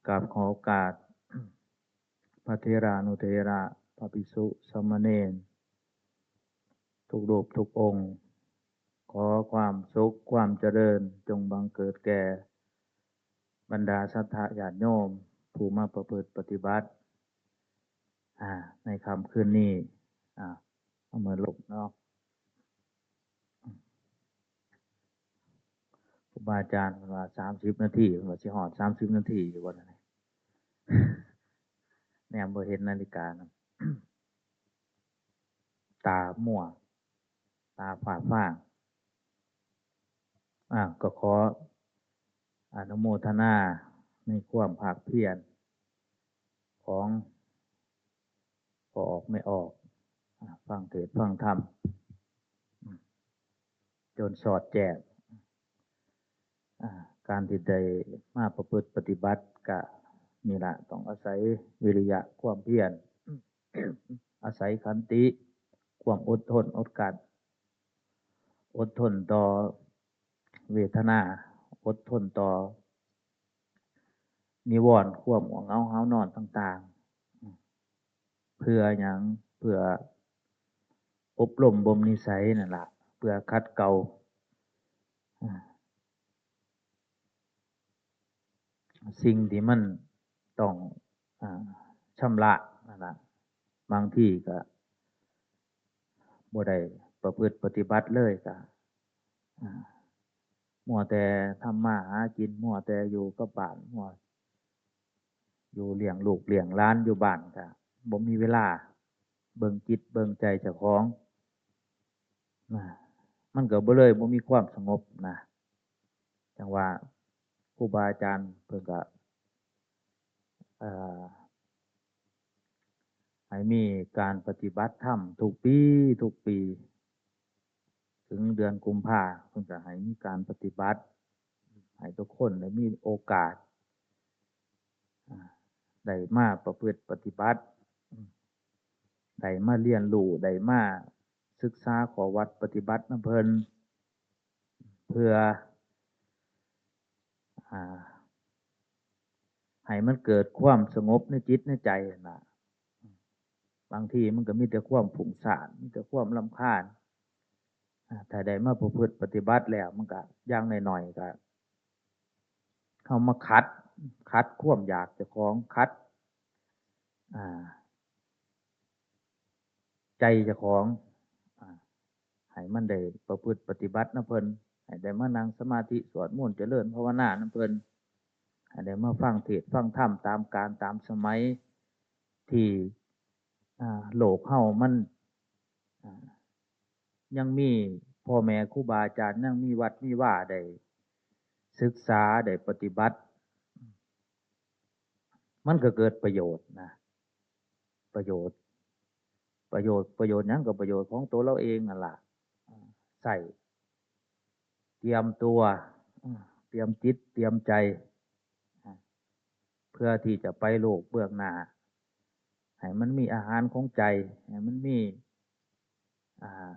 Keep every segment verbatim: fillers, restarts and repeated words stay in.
กราบขอโอกาส พระเถรานุเถระ พระภิกษุสามเณร ทุกรูปทุกองค์ ขอความสุขความเจริญจงบังเกิดแก่ บรรดาศรัทธาญาติโยม ผู้มาประพฤติปฏิบัติ อ่า ในค่ำคืนนี้ อ่า เอามือลงเนาะ ครูบาอาจารย์เพิ่นว่าสามสิบนาที เพิ่นว่าสิฮอดสามสิบนาทีอยู่บ่นั่น แนมบ่เห็นนาฬิกานำ ตามัว ตาฝ้าฟาง อ่า ก็ขออนุโมทนาในความภาคเพียรของพ่อออกแม่ออก อ่า ฟังเทศน์ฟังธรรม จนสอดแจ้ง อ่า การที่ได้มาประพฤติปฏิบัติก็นี่ล่ะ ต้องอาศัยวิริยะความเพียร อาศัยขันติ ความอดทนอดกลั้น อดทนต่อเวทนา อดทนต่อนิวรณ์ ความง่วงเหงาหาวนอนต่างๆ เพื่อหยัง เพื่ออบรมบ่มนิสัยนั่นล่ะ เพื่อขัดเกลา อ่า สิ่งที่มันต้อง อ่า ชำระนั่นล่ะ บางทีก็บ่ได้ประพฤติปฏิบัติเลยก็ อ่า มัวแต่ทำมาหากิน มัวแต่อยู่กับบ้าน มัวอยู่เลี้ยงลูกเลี้ยงหลานอยู่บ้านก็บ่มีเวลาเบิ่งจิตเบิ่งใจเจ้าของ นะ มันก็บ่เลยบ่มีความสงบนะ จั่งว่าครูบาอาจารย์เพิ่นก็ เอ่อ ให้มีการปฏิบัติธรรมทุกปี ทุกปี ถึงเดือนกุมภาเพิ่นก็ให้มีการปฏิบัติ ให้ทุกคนได้มีโอกาส อ่า ได้มาประพฤติปฏิบัติ ได้มาเรียนรู้ ได้มาศึกษาข้อวัดปฏิบัตินำเพิ่น เพื่อ อ่า ให้มันเกิดความสงบในจิตในใจนั่นล่ะ บางทีมันก็มีแต่ความฟุ้งซ่าน มีแต่ความรำคาญ อ่า ถ้าได้มาประพฤติปฏิบัติแล้ว มันก็อย่างน้อยๆ ก็ เฮามาขัด ขัดความอยากเจ้าของ ขัด อ่า ใจเจ้าของ อ่า ให้มันได้ประพฤติปฏิบัตินำเพิ่น ให้ได้มานั่งสมาธิสวดมนต์เจริญภาวนานำเพิ่น ให้ได้มาฟังเทศน์ฟังธรรมตามกาลตามสมัย ที่ อ่า โลกเฮามัน อ่า ยังมีพ่อแม่ครูบาอาจารย์ ยังมีวัดมีวาได้ศึกษาได้ปฏิบัติ มันก็เกิดประโยชน์นะ ประโยชน์ ประโยชน์ ประโยชน์หยัง ก็ประโยชน์ของตัวเราเองนั่นล่ะ ใช้ เตรียมตัว เตรียมจิต เตรียมใจ เพื่อที่จะไปโลกเบื้องหน้า ให้มันมีอาหารของใจ ให้มันมี อ่า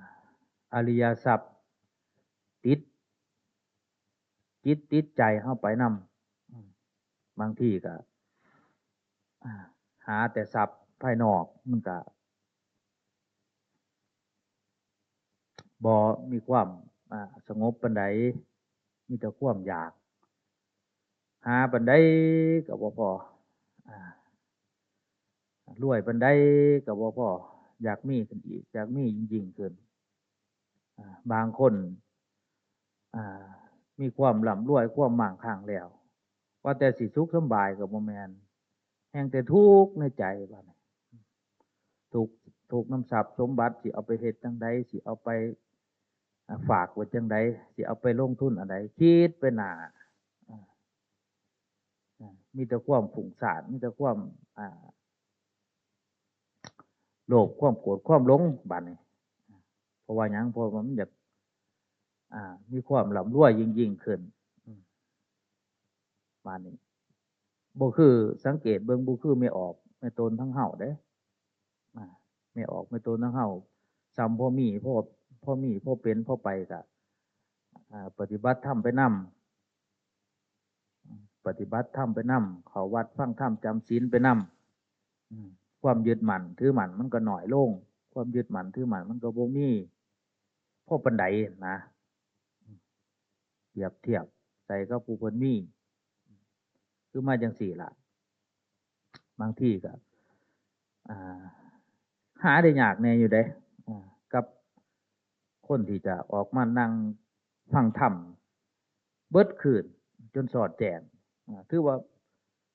อริยทรัพย์ ติด จิตติดใจเฮาไปนำ อืม บางทีก็ อ่า หาแต่ทรัพย์ภายนอก มันก็ บ่มีความ อ่า สงบปานใด มีแต่ความอยาก หาปานใดก็บ่พอ อ่า รวยปานใดก็บ่พอ อยากมีขึ้นอีก อยากมียิ่งๆขึ้น อ่า บางคน อ่า มีความร่ำรวย ความมั่งคั่งแล้ว ว่าแต่สิสุขสำบายก็บ่แม่น แฮ่งแต่ทุกข์ในใจบัดนี้ ทุกข์ ทุกข์นำทรัพย์สมบัติ สิเอาไปเฮ็ดจั่งใด สิเอาไป อ่า ฝากไว้จั่งใด สิเอาไปลงทุนอันใด คิดไปหน้า อ่า อ่า มีแต่ความฟุ้งซ่าน มีแต่ความ อ่า โลภ ความโกรธ ความหลง บัดนี้ เพราะว่าหยัง เพราะว่ามันอยาก อ่า มีความร่ำรวยยิ่งๆขึ้น อืม บัดนี้ บ่คือ สังเกตเบิ่ง บ่คือแม่ออกแม่ตนทั้งเฮาเด้ อ่า แม่ออกแม่ตนทั้งเฮา ส่ำพอมี พอ พอมี พอเป็น พอไปก็ อ่า ปฏิบัติธรรมไปนำ ปฏิบัติธรรมไปนำ เข้าวัดฟังธรรมจำศีลไปนำ อืม ความยึดมั่นถือมั่นมันก็น้อยลง ความยึดมั่นถือมั่นมันก็บ่มีพอปานใดนะ เปรียบเทียบใส่กับผู้เพิ่นมี คือมาจังซี่ล่ะ บางทีก็ อ่า หาได้ยากแน่อยู่เด้ อ่า กับคนที่จะออกมานั่งฟังธรรมเบิดคืนจนสอดแจ้ง อ่า ถือว่า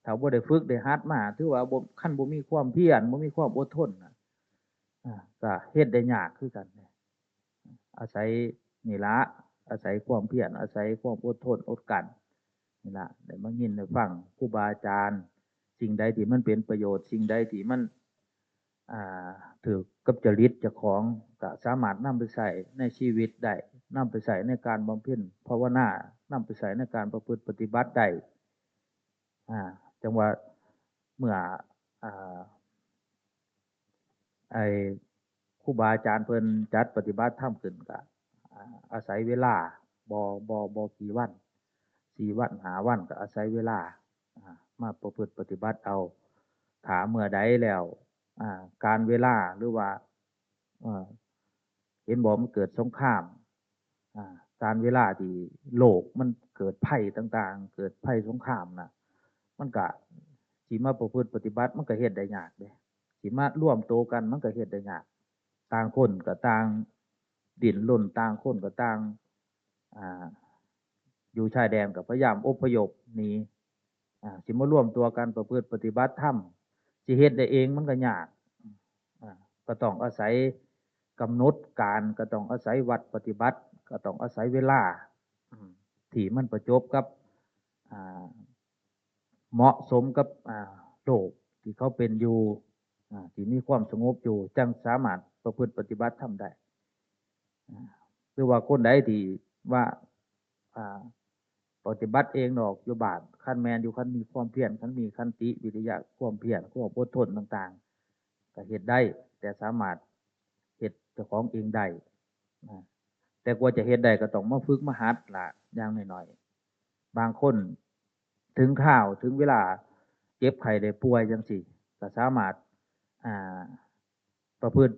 ถ้าบ่ได้ฝึกได้หัดมา ถือว่าบ่ คันบ่มีความเพียร บ่มีความอดทนน่ะ อ่า ก็เฮ็ดได้ยากคือกัน อาศัยนี่ละ อาศัยความเพียร อาศัยความอดทนอดกลั้นนี่ละ ได้มายินได้ฟังครูบาอาจารย์ สิ่งใดที่มันเป็นประโยชน์ สิ่งใดที่มัน อ่า ถืกกับจริตเจ้าของ ก็สามารถนำไปใช้ในชีวิตได้ นำไปใช้ในการบำเพ็ญภาวนานำไปใช้ในการประพฤติปฏิบัติได้ อ่า จังว่าเมื่อ อ่า ไอ้ครูบาอาจารย์เพิ่นจัดปฏิบัติธรรมขึ้นก็ อ่า อาศัยเวลา บ่ บ่ บ่กี่วัน สี่วัน ห้าวัน ก็อาศัยเวลา อ่า มาประพฤติปฏิบัติเอา ถ้าเมื่อใดแล้ว อ่า การเวลา หรือว่า เอ่อ เห็นบ่ มันเกิดสงคราม อ่า การเวลาที่โลกมันเกิดภัยต่างๆ เกิดภัยสงครามน่ะ มันก็สิมาประพฤติปฏิบัติ มันก็เฮ็ดได้ยากเด้ สิมารวมตัวกัน มันก็เฮ็ดได้ยาก ต่างคนก็ต่างดิ้นรน ต่างคนก็ต่าง อ่า อยู่ชายแดนก็พยายามอพยพหนี อ่า สิมารวมตัวกันประพฤติปฏิบัติธรรม สิเฮ็ดได้เองมันก็ยาก อ่า ก็ต้องอาศัยกำหนดการ ก็ต้องอาศัยวัดปฏิบัติ ก็ต้องอาศัยเวลา อืม ที่มันประจบกับ อ่า เหมาะสมกับ อ่า โลกที่เขาเป็นอยู่ อ่า ที่มีความสงบอยู่ จั่งสามารถประพฤติปฏิบัติธรรมได้ อ่า หรือว่าคนใดที่ว่า อ่า ปฏิบัติเองดอกอยู่บ้าน คันแม่นอยู่ คันมีความเพียร คันมีขันติวิริยะ ความเพียร ความอดทนต่างๆ ก็เฮ็ดได้ แต่สามารถเฮ็ดเจ้าของเองได้ อ่า แต่กว่าจะเฮ็ดได้ก็ต้องมาฝึกมาหัดล่ะ อย่างน้อยๆ บางคนถึงคราวถึงเวลาเจ็บไข้ได้ป่วยจั่งซี้ ก็สามารถ อ่า ประพฤติ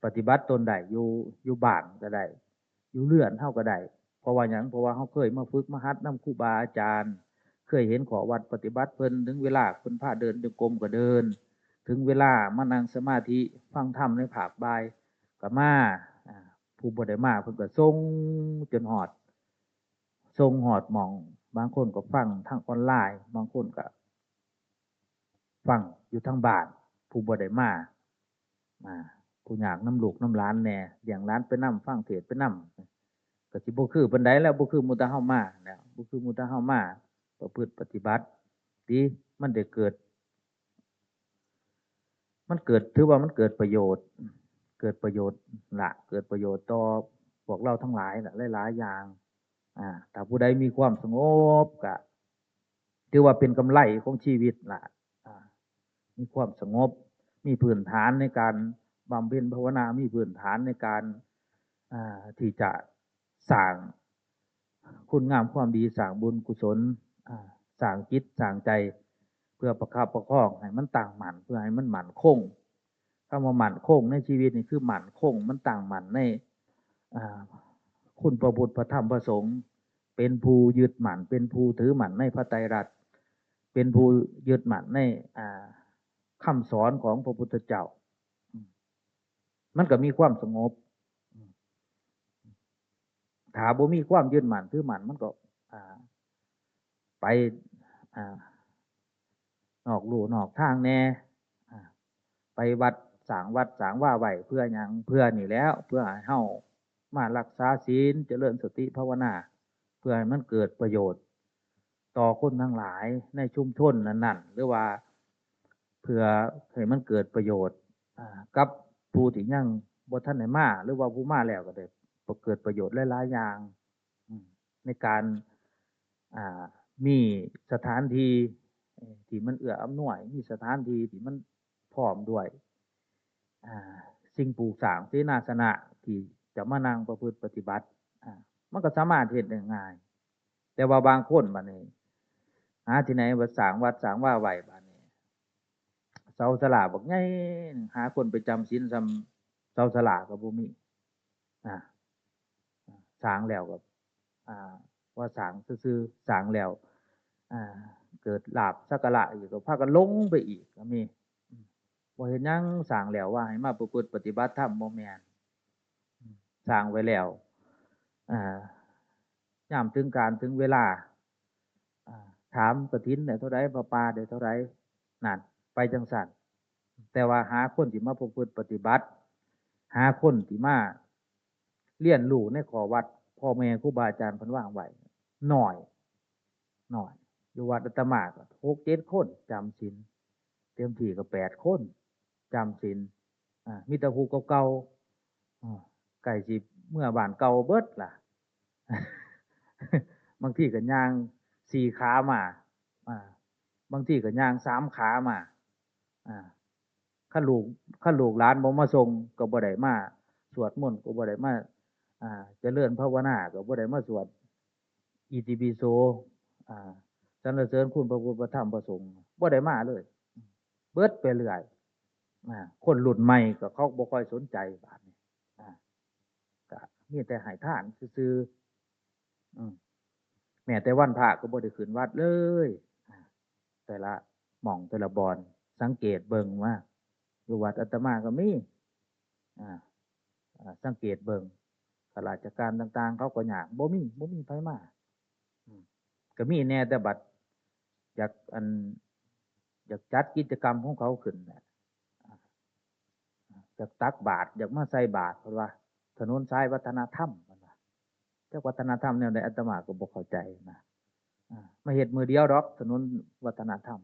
ปฏิบัติตนได้ อยู่ อยู่บ้านก็ได้ อยู่เรือนเฮาก็ได้ เพราะว่าหยัง เพราะว่าเฮาเคยมาฝึกมาหัดนำครูบาอาจารย์ เคยเห็นข้อวัดปฏิบัติเพิ่น ถึงเวลาเพิ่นพาเดินจงกรมก็เดิน ถึงเวลามานั่งสมาธิฟังธรรมในภาคบ่ายก็มา อ่า ผู้บ่ได้มาเพิ่นก็ส่งจนฮอด ส่งฮอดหม่อง บางคนก็ฟังทางออนไลน์ บางคนก็ฟังอยู่ทางบ้าน ผู้บ่ได้มา อ่า ผู้ยากนำลูกนำหลานแหน่ เลี้ยงหลานไปนำ ฟังเทศน์ไปนำ ก็สิบ่คือปานใดแล้ว บ่คือหมู่แต่เฮามาแล้ว บ่คือหมู่แต่เฮามาประพฤติปฏิบัติ ติ มันได้เกิด มันเกิด ถือว่ามันเกิดประโยชน์ เกิดประโยชน์ละ เกิดประโยชน์ต่อพวกเราทั้งหลายละ หลายๆ อย่าง อ่า ถ้าผู้ใดมีความสงบก็ถือว่าเป็นกำไรของชีวิตละ อ่า มีความสงบ มีพื้นฐานในการบำเพ็ญภาวนา มีพื้นฐานในการ อ่า ที่จะสร้างคุณงามความดี สร้างบุญกุศล อ่า สร้างจิตสร้างใจ เพื่อประคับประคองให้มันตั้งมั่น เพื่อให้มันมั่นคง คำว่ามั่นคงในชีวิตนี่คือมั่นคง มันตั้งมั่นใน อ่า คุณพระพุทธพระธรรมพระสงฆ์ เป็นผู้ยึดมั่น เป็นผู้ถือมั่นในพระไตรลักษณ์ เป็นผู้ยึดมั่นใน อ่า คำสอนของพระพุทธเจ้า มันก็มีความสงบ ถ้าบ่มีความยึดมั่นถือมั่น มันก็ อ่า ไป อ่า นอกลู่นอกทางแหน่ อ่า ไปวัด สร้างวัดสร้างวาไว้เพื่อหยัง เพื่อนี่แหล้ว เพื่อให้เฮามารักษาศีล เจริญสติภาวนา เพื่อให้มันเกิดประโยชน์ ต่อคนทั้งหลายในชุมชนนั้นๆ หรือว่าเพื่อให้มันเกิดประโยชน์ อ่า กับผู้ที่ยังบ่ทันได้มา หรือว่าผู้มาแล้วก็ได้เกิดประโยชน์หลายๆ อย่าง อืม ในการ อ่า มีสถานที่ เอ่อ ที่มันเอื้ออำนวย มีสถานที่ที่มันพร้อมด้วย อ่า สิ่งปลูกสร้าง เสนาสนะที่จะมานั่งประพฤติปฏิบัติ อ่า มันก็สามารถเฮ็ดได้ง่าย แต่ว่าบางคนบัดนี้ หาที่ไหนว่าสร้างวัดสร้างวาไว้บาดนี้ เสาศาลาบักใหญ่หนึ่ง หาคนไปจำศีลส่ำเสาศาลาก็บ่มี อ่า สร้างแล้วก็ อ่า ว่าสร้างซื่อๆ สร้างแล้ว อ่า เกิดลาภสักการะอีกก็พากันหลงไปอีกก็มี อืม บ่เฮ็ดหยัง สร้างแล้วว่าให้มาประพฤติปฏิบัติธรรม บ่แม่น อืม สร้างไว้แล้ว อ่า ยามถึงการถึงเวลา อ่า ถามกฐินได้เท่าใด ผ้าป่าได้เท่าใด นั่น ไปจั่งซั้น แต่ว่าหาคนที่มาประพฤติปฏิบัติ หาคนที่มาเรียนรู้ในข้อวัดพ่อแม่ครูบาอาจารย์เพิ่นวางไว้ น้อย น้อย อยู่วัดอาตมาก็หกเจ็ดคนจำศีล เต็มที่ก็แปดคนจำศีล อ่า มีแต่ผู้เก่าๆ อ่า ใกล้สิเมือบ้านเก่าเบิดล่ะ บางทีก็ย่างสี่ขามา อ่า บางทีก็ย่างสามขามา อ่า คันลูก คันลูกหลานบ่มาส่งก็บ่ได้มาสวดมนต์ ก็บ่ได้มา อ่า เจริญภาวนา ก็บ่ได้มาสวดอิติปิโส อ่า สรรเสริญคุณพระพุทธพระธรรมพระสงฆ์ บ่ได้มาเลย เบิดไปเรื่อย อ่า คนรุ่นใหม่ก็เขาบ่ค่อยสนใจบาดนี้ อ่า ก็มีแต่ให้ทานซื่อๆ อืม แม้แต่วันพระก็บ่ได้ขึ้นวัดเลย อ่า แต่ละหม่องแต่ละบ่อน สังเกตเบิ่งว่า อยู่วัดอาตมาก็มี อ่า อ่า สังเกตเบิ่ง ข้าราชการต่างๆ เขาก็ยาก บ่มี บ่มีไผมา อืม ก็มีแหน่แต่บัดอยาก อัน อยากจัดกิจกรรมของเขาขึ้นน่ะ อ่า อยากตักบาตร อยากมาใส่บาตร เพิ่นว่า ถนนสายวัฒนธรรม เพิ่นว่า จักวัฒนธรรมแนวใด อาตมาก็บ่เข้าใจนะ อ่า มาเฮ็ดมื้อเดียวดอก ถนนวัฒนธรรม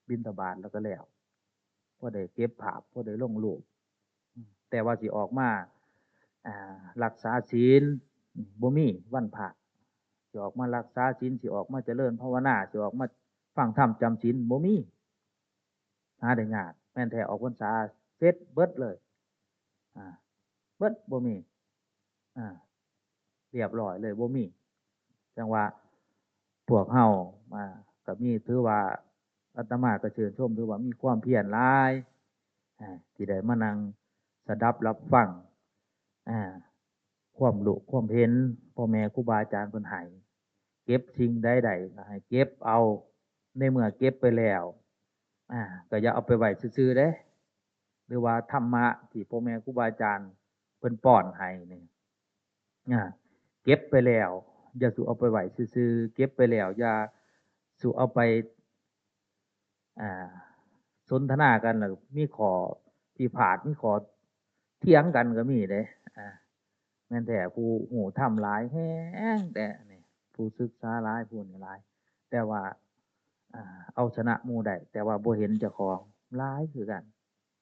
บิณฑบาตแล้วก็แล้ว พอได้เก็บภาพ พอได้ลงรูป อืม แต่ว่าสิออกมา อ่า รักษาศีล อืม บ่มีวันพระ สิออกมารักษาศีล สิออกมาเจริญภาวนา สิออกมาฟังธรรมจำศีล บ่มี หาได้ยาก แม่นแท้ออกพรรษาเสร็จเบิดเลย อ่า เบิด บ่มี อ่า เรียบร้อยเลย บ่มี จั่งว่าพวกเฮา อ่า ก็มี ถือว่าอาตมาก็ชื่นชม ถือว่ามีความเพียรหลาย อ่า ที่ได้มานั่งสดับรับฟัง อ่า ความรู้ความเห็นพ่อแม่ครูบาอาจารย์เพิ่นให้ เก็บสิ่งใดได้ก็ให้เก็บเอา ในเมื่อเก็บไปแล้ว อ่า ก็อย่าเอาไปไว้ซื่อๆเด้ หรือว่าธรรมะที่พ่อแม่ครูบาอาจารย์เพิ่นป้อนให้นี่ อ่า เก็บไปแล้ว อย่าสู่เอาไปไว้ซื่อๆ เก็บไปแล้ว อย่าสู่เอาไป อ่า สนทนากันแล้วมีข้อพิพาท มีข้อเถียงกันก็มีเด้ อ่า แม่นแท้ ผู้ฮู้ธรรมหลายแฮง แต่นี่ ผู้ศึกษาหลาย ผู้นี่หลาย แต่ว่า อ่า เอาชนะหมู่ได้ แต่ว่าบ่เห็นเจ้าของหลายคือกัน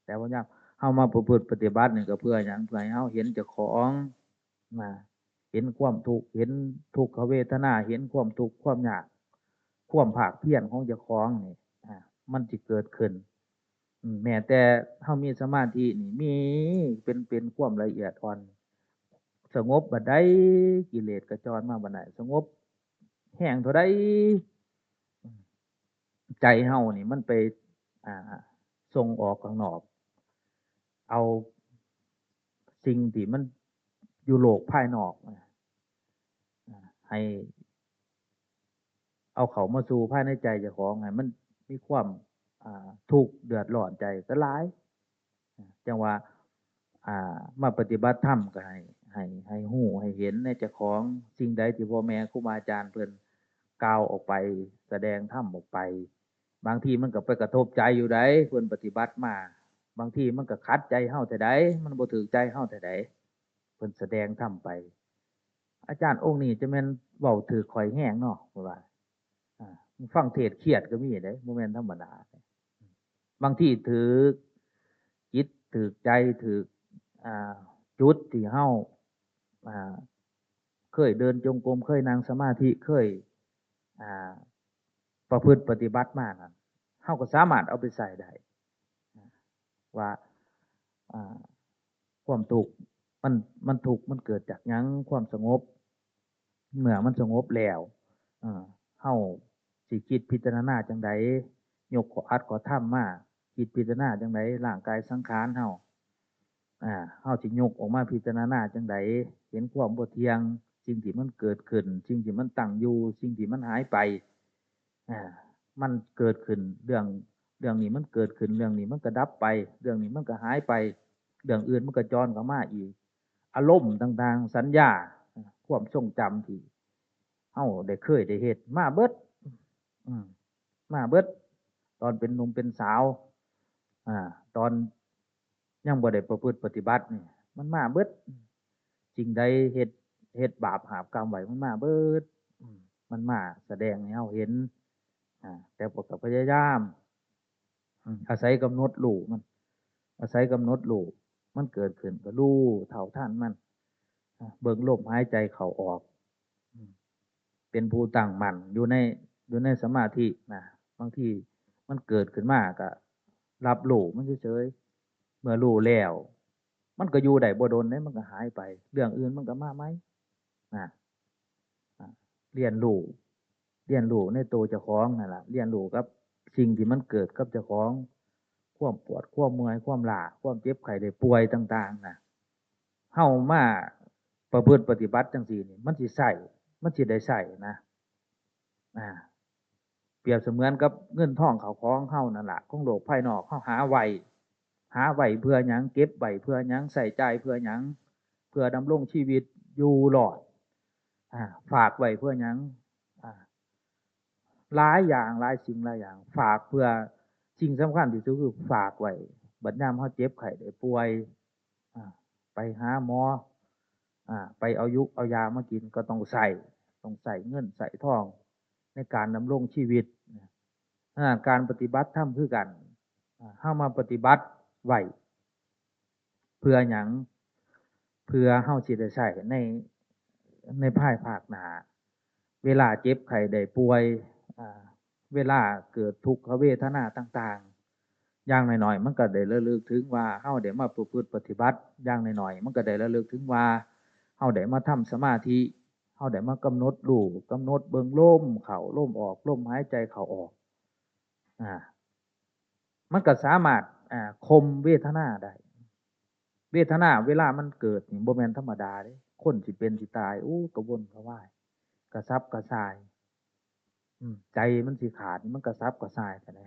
แต่ว่ายามเฮามาประพฤติปฏิบัตินี่ก็เพื่อหยัง เพื่อให้เฮาเห็นเจ้าของนะ เห็นความทุกข์ เห็นทุกขเวทนา เห็นความทุกข์ความยาก ความภาคเพียรของเจ้าของนี่ อ่า มันสิเกิดขึ้น อืม แม้แต่เฮามีสมาธินี่ มีเป็น เป็นความละเอียดอ่อน สงบบัดใด กิเลสก็จรมาบัดใด สงบแฮงเท่าใด ใจเฮานี่มันไป อ่า ส่งออกข้างนอก เอาสิ่งที่มันอยู่โลกภายนอกนะ อ่า ให้เอาเข้ามาสู่ภายในใจเจ้าของ ให้มันมีความ อ่า ทุกข์เดือดร้อนใจก็หลาย จั่งว่า อ่า มาปฏิบัติธรรมก็ให้ ให้ ให้ฮู้ ให้เห็นในเจ้าของ สิ่งใดที่พ่อแม่ครูบาอาจารย์เพิ่นกล่าวออกไป แสดงธรรมออกไป บางทีมันก็ไปกระทบใจอยู่ได๋ เพิ่นปฏิบัติมา บางทีมันก็ขัดใจเฮาแท้ใด๋ มันบ่ถูกใจเฮาแท้ใด๋ เพิ่นแสดงธรรมไป อาจารย์องค์นี้จะแม่นเว้าถูกข้อยแฮงเนาะ เพิ่นว่า อ่า ฟังเทศน์เครียดก็มีเด้ บ่แม่นธรรมดา บางทีถูกจิตถูกใจ ถูก อ่า จุดที่เฮา อ่า เคยเดินจงกรม เคยนั่งสมาธิ เคย อ่า ประพฤติปฏิบัติมานั่น เฮาก็สามารถเอาไปใช้ได้ ว่า อ่า ความทุกข์มัน มันทุกข์มันเกิดจากหยัง ความสงบ เมื่อมันสงบแล้ว เอ่อ เฮา สิคิดพิจารณาจั่งใด ยกข้ออัดข้อธรรมมา คิดพิจารณาจั่งใด ร่างกายสังขารเฮา อ่า เฮาสิยกออกมาพิจารณาจั่งใด เห็นความบ่เที่ยง สิ่งที่มันเกิดขึ้น สิ่งที่มันตั้งอยู่ สิ่งที่มันหายไป อ่า มันเกิดขึ้น เรื่อง เรื่องนี้มันเกิดขึ้น เรื่องนี้มันก็ดับไป เรื่องนี้มันก็หายไป เรื่องอื่นมันก็จรเข้ามาอีก อารมณ์ต่างๆ สัญญา ความทรงจำที่เฮาได้เคยได้เฮ็ดมาเบิด อืม มาเบิด ตอนเป็นหนุ่มเป็นสาว อ่า ตอนยังบ่ได้ประพฤติปฏิบัตินี่ มันมาเบิด สิ่งใดเฮ็ด เฮ็ดบาปหาบกรรมไว้ มันมาเบิด อืม มันมาแสดงให้เฮาเห็น อ่า แต่พวกก็พยายาม อืม อาศัยกำหนดรู้มัน อาศัยกำหนดรู้ มันเกิดขึ้นก็รู้เท่าทันมัน อ่า เบิ่งลมหายใจเข้าออก อืม เป็นผู้ตั้งมั่นอยู่ใน อยู่ในสมาธินะ บางทีมันเกิดขึ้นมาก็รับรู้มันเฉยๆ เมื่อรู้แล้ว มันก็อยู่ได้บ่โดนเด้ มันก็หายไป เรื่องอื่นมันก็มาใหม่นะ อ่า เรียนรู้ เรียนรู้ในตัวเจ้าของนั่นล่ะ เรียนรู้กับสิ่งที่มันเกิดกับเจ้าของ ความปวด ความเมื่อย ความล้า ความเจ็บไข้ได้ป่วยต่างๆ นะ เฮามาประพฤติปฏิบัติจั่งซี้นี่ มันสิใช้ มันสิได้ใช้นะ อ่า เปรียบเสมือนกับเงินทองเข้าของเฮานั่นล่ะ ของโลกภายนอก เฮาหาไว้ หาไว้เพื่อหยัง เก็บไว้เพื่อหยัง ใช้จ่ายเพื่อหยัง เพื่อดำรงชีวิตอยู่รอด อ่า ฝากไว้เพื่อหยัง อ่า หลายอย่าง หลายสิ่งหลายอย่าง ฝากเพื่อ สิ่งสำคัญที่สุดคือฝากไว้ บัดยามเฮาเจ็บไข้ได้ป่วย อ่า ไปหาหมอ อ่า ไปเอายุกเอายามากิน ก็ต้องใช้ ต้องใช้เงินใช้ทอง ในการดำรงชีวิตนะ อ่า การปฏิบัติธรรมคือกัน อ่า เฮามาปฏิบัติไว้ เพื่อหยัง เพื่อเฮาสิได้ใช้ใน ในภายภาคหน้า เวลาเจ็บไข้ได้ป่วย อ่า เวลาเกิดทุกขเวทนาต่างๆ อย่างน้อยๆ มันก็ได้ระลึกถึงว่าเฮาได้มาประพฤติปฏิบัติ อย่างน้อยๆ มันก็ได้ระลึกถึงว่าเฮาได้มาทำสมาธิ เฮาได้มากำหนดรู้ กำหนดเบิ่งลมเข้า ลมออก ลมหายใจเข้าออก อ่า มันก็สามารถ อ่า ข่มเวทนาได้ เวทนาเวลามันเกิดนี่บ่แม่นธรรมดาเด้ คนสิเป็นสิตาย โอ้ กระวนกระวาย กระสับกระส่าย อืม ใจมันสิขาดนี่มันกระสับกระส่ายแท้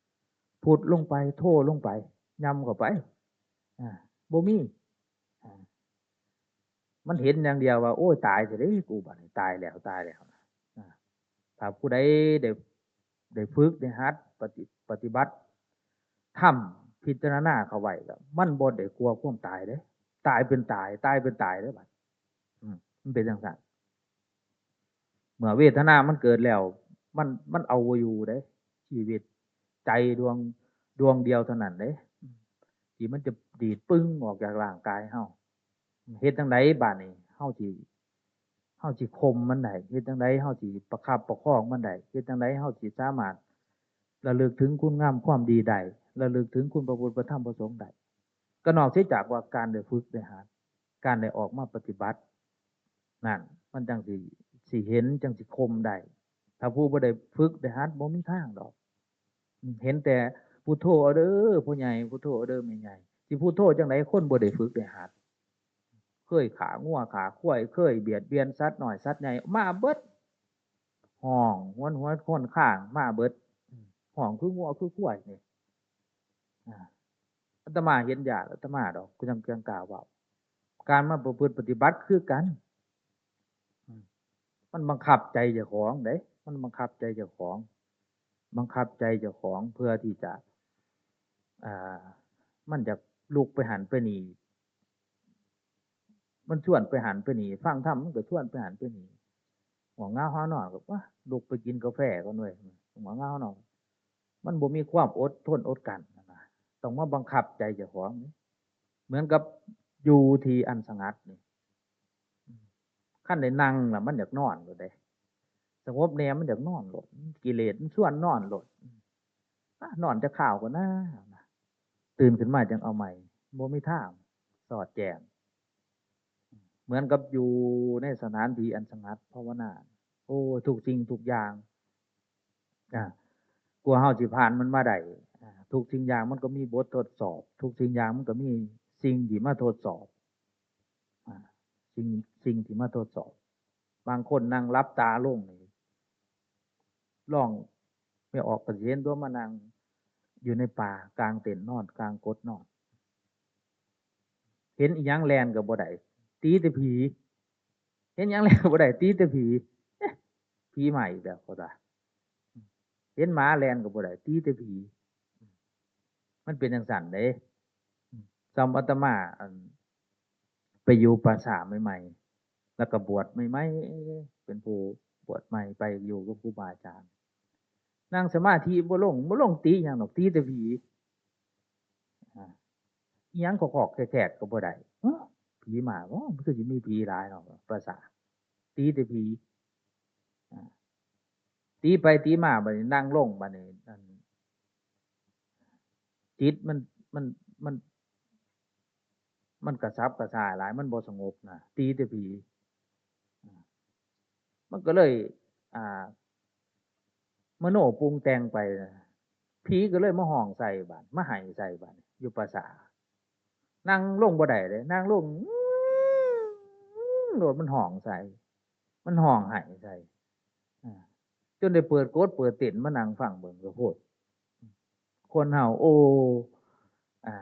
ๆ พุทลงไป โธลงไป ย่ำเข้าไป อ่า บ่มี อ่า มันเห็นอย่างเดียวว่า โอ้ย ตายแท้เด้กู บัดนี้ตายแล้ว ตายแล้วนะ อ่า ถ้าผู้ใดได้ ได้ฝึก ได้หัด ปฏิ ปฏิบัติธรรม พิจารณาเข้าไว้ก็ มันบ่ได้กลัวความตายเด้ ตายเป็นตาย ตายเป็นตายเด้บัด อืม มันเป็นจั่งซั้น เมื่อเวทนามันเกิดแล้ว มัน มันเอาบ่อยู่เด้ ชีวิต ใจดวง ดวงเดียวเท่านั้นเด้ ที่มันจะดีดปึ้งออกจากร่างกายเฮา เฮ็ดจั่งใดบาดนี้ เฮาสิ เฮาสิข่มมันได้ เฮ็ดจั่งใดเฮาสิประคับประคองมันได้ เฮ็ดจั่งใดเฮาสิสามารถระลึกถึงคุณงามความดีได้ ระลึกถึงคุณพระพุทธพระธรรมพระสงฆ์ได้ ก็นอกเสียจากว่าการได้ฝึกได้หัด การได้ออกมาปฏิบัติ นั่น มันจั่งสิ สิเห็น จั่งสิข่มได้ ถ้าผู้บ่ได้ฝึกได้หัด บ่มีทางดอก อืม เห็นแต่พุทโธเอาเด้อพ่อใหญ่ พุทโธเอาเด้อแม่ใหญ่ สิพุทโธจั่งใด คนบ่ได้ฝึกได้หัด เคยฆ่างัวฆ่าควาย เคยเบียดเบียนสัตว์น้อยสัตว์ใหญ่ มาเบิด ฮ้องหวนหวนควนคาง มาเบิด อืม ฮ้องคืองัวคือควายนี่ อ่า อาตมาเห็นยาก อาตมาดอก คือจั่ง จั่งกล้าเว้า การมาประพฤติปฏิบัติคือกัน อืม มันบังคับใจเจ้าของเด้ มันบังคับใจเจ้าของ บังคับใจเจ้าของเพื่อที่จะ อ่า มันจะลุกไปหั้นไปนี่ มันชวนไปหั้นไปนี่ ฟังธรรมมันก็ชวนไปหั้นไปนี่ ง่วงเหงาหาวนอนก็ ว่า ลุกไปกินกาแฟก่อนเว้ย ง่วงเหงาหาวนอน มันบ่มีความอดทนอดกลั้นนะ ต้องมาบังคับใจเจ้าของนี่ เหมือนกับอยู่ที่อันสงัดนี่ คันได้นั่งแล้วมันอยากนอนโลดเด้ สงบแน่มันอยากนอนโลด กิเลสมันชวนนอนโลด อ่ะ นอนจักคราวก่อนนะ ตื่นขึ้นมาจั่งเอาใหม่ บ่มีทางสอดแจ้ง เหมือนกับอยู่ในสถานที่อันสงัดภาวนา โอ้ ทุกสิ่งทุกอย่าง อ่า กว่าเฮาสิผ่านมันมาได้ อ่า ทุกสิ่งอย่างมันก็มีบททดสอบ ทุกสิ่งอย่างมันก็มีสิ่งที่มาทดสอบ อ่า สิ่ง สิ่งที่มาทดสอบ บางคนนั่งหลับตาลงนี่ ลอง แม่ออกก็สิเห็นตัวมานั่งอยู่ในป่ากลางเต็นท์นอน กลางกฏนอน เห็นอีหยังแล่นก็บ่ได้ ตีแต่ผี เห็นหยังแล่นก็บ่ได้ ตีแต่ผี เอ๊ะ ผีมาอีกแล้ว เขาว่า เห็นหมาแล่นก็บ่ได้ ตีแต่ผี มันเป็นจั่งซั้นเด้ ซ่อมอาตมา อัน ไปอยู่ป่าช้าใหม่ๆ แล้วก็บวชใหม่ๆ เป็นผู้บวชใหม่ ไปอยู่กับครูบาอาจารย์ นั่งสมาธิบ่ลง บ่ลงตีหยังดอก ตีแต่ผี อ่า อิหยังขอกๆ แขกๆ ก็บ่ได้ ฮะ ผีมา โอ้ มันคือสิมีผีหลายเนาะ ป่าช้า ตีแต่ผี อ่า ตีไปตีมา บัดนี้นั่งลง บัดนี้ อัน จิตมัน มัน มัน มันกระสับกระส่ายหลาย มันบ่สงบนะ ตีแต่ผี อ่า มันก็เลย อ่า มโนปรุงแต่งไปนะ ผีก็เลยมาฮ้องใส่บัด มาไห้ใส่บัด อยู่ป่าช้า นั่งลงบ่ได้เลย นั่งลง อื้อ โลดมันฮ้องใส่ มันฮ้องไห้ใส่ อ่า จนได้เปิดกฏเปิดเต็นท์มานั่งฟังเบิ่งก็โพด คนเฮา โอ้ อ่า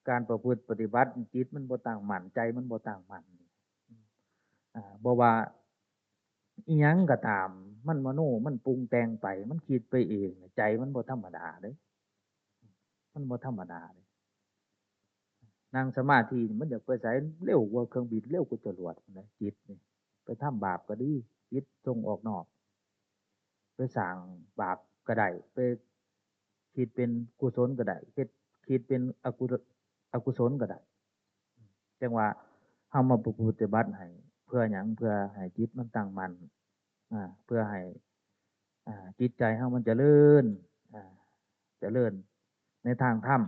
การประพฤติปฏิบัติจิตมันบ่ตั้งมั่น ใจมันบ่ตั้งมั่น อ่า บ่ว่าอิหยังก็ตาม มันมโน มันปรุงแต่งไป มันคิดไปเอง ใจมันบ่ธรรมดาเด้ มันบ่ธรรมดาเด้ นั่งสมาธินี่มันอยากไปไส เร็วกว่าเครื่องบิน เร็วกว่าจรวดพู้นนะ จิตนี่ ไปทำบาปก็ดี จิตส่งออกนอก ไปสร้างบาปก็ได้ ไปคิดเป็นกุศลก็ได้ คิด คิดเป็นอกุศ- อกุศลก็ได้ จั่งว่าเฮามาปฏิบัติให้เพื่อหยัง เพื่อให้จิตมันตั้งมั่น อ่า เพื่อให้ อ่า จิตใจเฮามันเจริญ อ่า เจริญในทางธรรม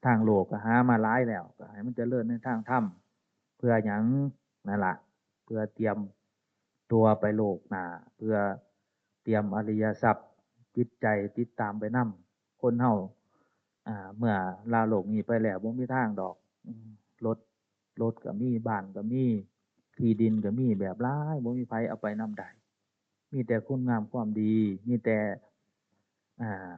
ทางโลกก็หามาหลายแล้ว ก็ให้มันเจริญในทางธรรม เพื่อหยัง นั่นล่ะ เพื่อเตรียมตัวไปโลกหน้า เพื่อเตรียมอริยทรัพย์ จิตใจติดตามไปนำ คนเฮา อ่า เมื่อลาโลกนี้ไปแล้ว บ่มีทางดอก อืม รถ รถก็มี บ้านก็มี ที่ดินก็มีแบบหลาย บ่มีไผเอาไปนำได้ มีแต่คุณงามความดี มีแต่ อ่า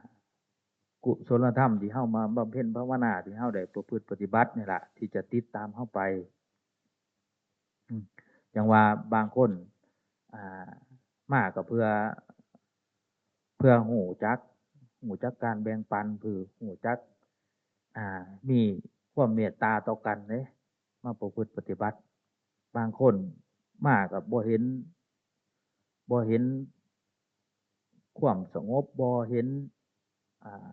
กุศลธรรมที่เฮามาบำเพ็ญภาวนา ที่เฮาได้ประพฤติปฏิบัตินี่ล่ะ ที่จะติดตามเฮาไป อืม จั่งว่าบางคน อ่า มาก็เพื่อ เพื่อฮู้จัก ฮู้จักการแบ่งปัน เพื่อฮู้จัก อ่า มีความเมตตาต่อกันเด้ มาประพฤติปฏิบัติ บางคนมาก็บ่เห็น บ่เห็นความสงบ บ่เห็น อ่า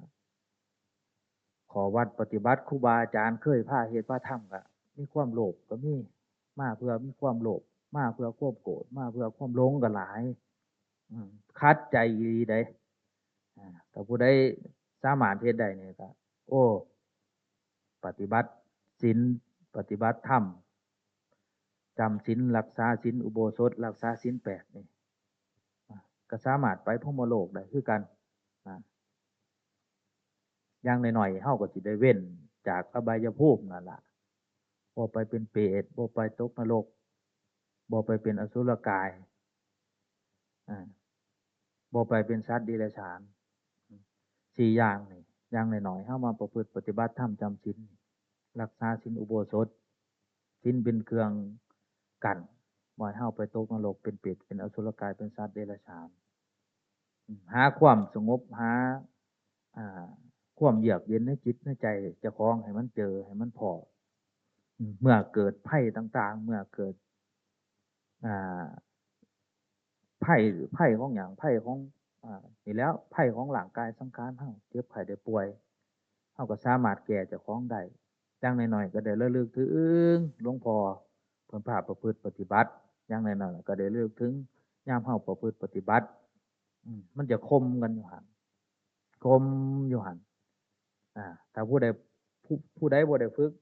ข้อวัดปฏิบัติ ครูบาอาจารย์เคยพาเฮ็ดพาทำ ก็มีความโลภก็มี มาเพื่อมีความโลภ มาเพื่อความโกรธ มาเพื่อความหลงก็หลาย อืม ขัดใจอีหลีเด้ อ่า ถ้าผู้ใดสามารถเฮ็ดได้นี่ก็ โอ้ ปฏิบัติศีล ปฏิบัติธรรม จำศีล รักษาศีลอุโบสถ รักษาศีลแปดนี่ อ่า ก็สามารถไปพรหมโลกได้คือกัน อ่า อย่างน้อยๆ เฮาก็สิได้เว้นจากอบายภูมินั่นล่ะ บ่ไปเป็นเปรต บ่ไปตกนรก บ่ไปเป็นอสุรกาย อ่า บ่ไปเป็นสัตว์เดรัจฉาน สี่อย่างนี่ อย่างน้อยๆ เฮามาประพฤติปฏิบัติธรรม จำศีล รักษาศีลอุโบสถ ศีลเป็นเครื่องกั้น บ่ให้เฮาไปตกนรก เป็นเปรต เป็นอสุรกาย เป็นสัตว์เดรัจฉาน อืม หาความสงบ หา อ่า ความเยือกเย็นในจิตในใจเจ้าของให้มันเจอ ให้มันพ้อ อืม เมื่อเกิดภัยต่างๆ เมื่อเกิด อ่า ภัย ภัยของหยัง ภัยของ อ่า นี่แหล้ว ภัยของร่างกายสังขารเฮา เจ็บไข้ได้ป่วย เฮาก็สามารถแก้เจ้าของได้ อย่างน้อยๆ ก็ได้ระลึกถึงหลวงพ่อ เพิ่นพาประพฤติปฏิบัติ อย่างน้อยๆ ก็ได้ระลึกถึงยามเฮาประพฤติปฏิบัติ อืม มันจะคมกันอยู่หั่น คมอยู่หั่น อ่า ถ้าผู้ใด ผู้ ผู้ใดบ่ได้ฝึก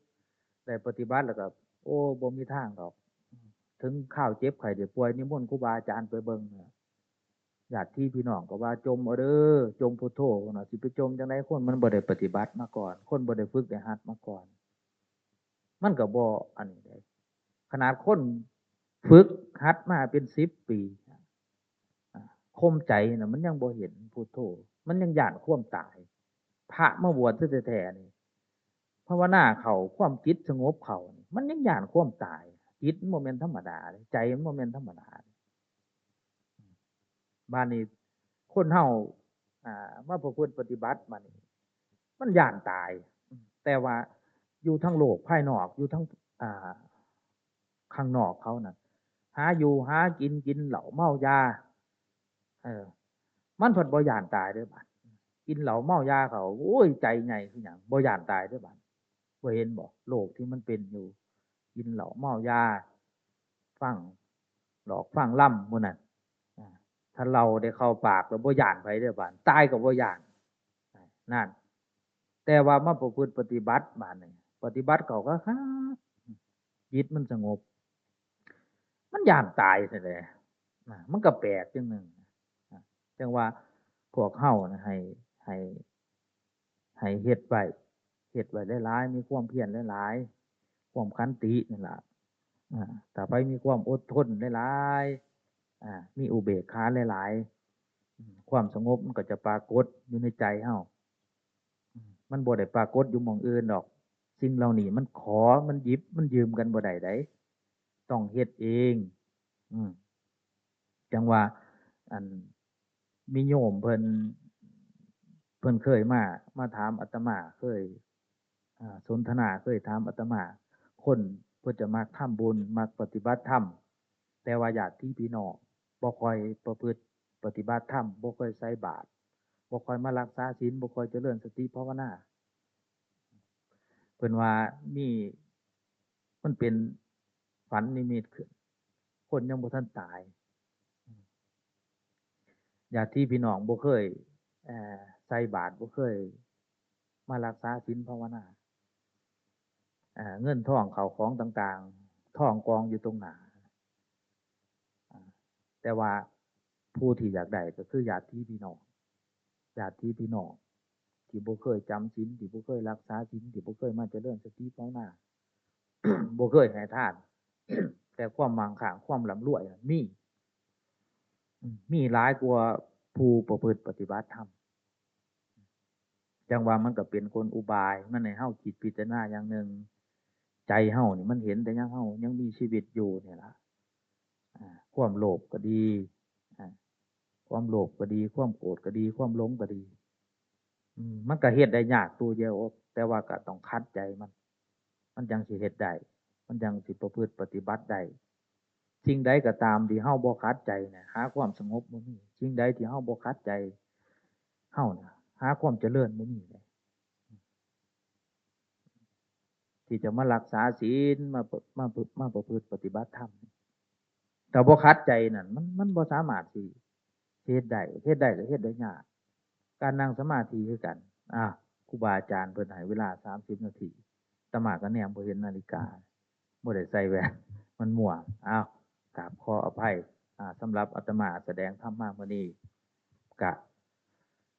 ได้ปฏิบัติแล้วก็ โอ้ บ่มีทางดอก ถึงคราวเจ็บไข้ได้ป่วย นิมนต์ครูบาอาจารย์ไปเบิ่งเนี่ย ญาติพี่น้องก็ว่าจมเอาเด้อ จมพุทโธเนาะ สิไปจมจั่งใด คนมันบ่ได้ปฏิบัติมาก่อน คนบ่ได้ฝึกได้หัดมาก่อน มันก็บ่อันนี้เด้ ขนาดคนฝึกหัดมาเป็นสิบปี อ่า ข่มใจน่ะ มันยังบ่เห็นพุทโธ มันยังย้านความตาย พระมาบวชแท้ๆนี่ ภาวนาเข้า ความจิตสงบเข้านี่ มันยังย้านความตาย จิตมันบ่แม่นธรรมดาเด้ ใจมันบ่แม่นธรรมดาเด้ บาดนี้คนเฮา อ่า มาประพฤติปฏิบัติบาดนี้ มันย้านตาย แต่ว่าอยู่ทางโลกภายนอก อยู่ทาง อ่า ข้างนอกเขานั่น หาอยู่หากิน กินเหล้าเมายา เออ มันเพิ่นบ่ย้านตายเด้อบาด กินเหล้าเมายาเขา โอ้ย ใจใหญ่คือหยัง บ่ย้านตายเด้อบาด บ่เห็นบ่ โลกที่มันเป็นอยู่ กินเหล้าเมายา ฟังหลอกฟังลำหมู่นั่น อ่า ถ้าเหล้าได้เข้าปากแล้วบ่ย้านไผเด้อบาด ตายก็บ่ย้าน นั่น แต่ว่ามาประพฤติปฏิบัติบาดนี้ ปฏิบัติเข้าคักๆ จิตมันสงบ มันย้านตายแท้ๆ นะ มันก็แปลกจั่งหนึ่ง นะ จั่งว่าพวกเฮานะ ให้ ให้ ให้เฮ็ดไว้ เฮ็ดไว้หลายๆ มีความเพียรหลายๆ ความขันตินั่นล่ะ อ่า ถ้าไผมีความอดทนหลายๆ อ่า มีอุเบกขาหลายๆ อืม ความสงบมันก็จะปรากฏอยู่ในใจเฮา อืม มันบ่ได้ปรากฏอยู่หม่องอื่นดอก สิ่งเหล่านี้มันขอ มันหยิบ มันยืมกันบ่ได้ได๋ ต้องเฮ็ดเอง อืม จั่งว่า อัน มีโยมเพิ่น เพิ่นเคยมา มาถามอาตมา เคย อ่า สนทนา เคยถามอาตมา คนเพิ่นจะมักทำบุญ มักปฏิบัติธรรม แต่ว่าญาติพี่น้องบ่ค่อยประพฤติปฏิบัติธรรม บ่ค่อยใส่บาตร บ่ค่อยมารักษาศีล บ่ค่อยเจริญสติภาวนา เพิ่นว่ามี มันเป็นฝันนิมิตขึ้น คนยังบ่ทันตาย ญาติพี่น้องบ่เคย เอ่อ ใส่บาตร บ่เคยมารักษาศีลภาวนา เอ่อ เงินทองเข้าของต่างๆ ทองกองอยู่ตรงหน้า อ่า แต่ว่าผู้ที่อยากได้ก็คือญาติพี่น้อง ญาติพี่น้องที่บ่เคยจำศีล ที่บ่เคยรักษาศีล ที่บ่เคยมาเจริญสติภาวนา บ่เคยให้ทาน แต่ความมั่งคั่ง ความร่ำรวยน่ะมี อืม มีหลายกว่าผู้ประพฤติปฏิบัติธรรม จั่งว่ามันก็เป็นกลอุบาย มันให้เฮาคิดพิจารณาอย่างหนึ่ง ใจเฮานี่มันเห็นแต่ยามเฮายังมีชีวิตอยู่นี่ล่ะ อ่า ความโลภก็ดี อ่า ความโลภก็ดี ความโกรธก็ดี ความหลงก็ดี อืม มันก็เฮ็ดได้ยากตัวเดียว แต่ว่าก็ต้องขัดใจมัน มันจั่งสิเฮ็ดได้ มันจั่งสิประพฤติปฏิบัติได้ สิ่งใดก็ตามที่เฮาบ่ขัดใจน่ะ หาความสงบบ่มี สิ่งใดที่เฮาบ่ขัดใจ เฮาน่ะ หาความเจริญบ่มีเลย ที่จะมารักษาศีล มาป- มาป- มาประพฤติปฏิบัติธรรม ถ้าบ่ขัดใจนั่น มัน มันบ่สามารถสิ สิเฮ็ดได้ เฮ็ดได้ก็เฮ็ดได้ยาก การนั่งสมาธิคือกัน อ่ะ ครูบาอาจารย์เพิ่นให้เวลาสามสิบนาที อาตมาก็แนมบ่เห็นนาฬิกา บ่ได้ใส่แว่น มันมั่ว อ้าว กราบขออภัย อ่า สำหรับอาตมาแสดงธรรมมามื้อนี้ กะ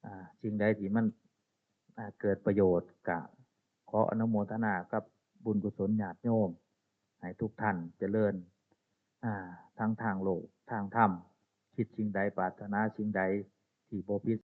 อ่า สิ่งใดที่มัน อ่า เกิดประโยชน์ กะขออนุโมทนากับบุญกุศลญาติโยม ให้ทุกท่านเจริญ อ่า ทั้งทางโลก ทางธรรม คิดสิ่งใด ปรารถนาสิ่งใด ที่บ่ผิด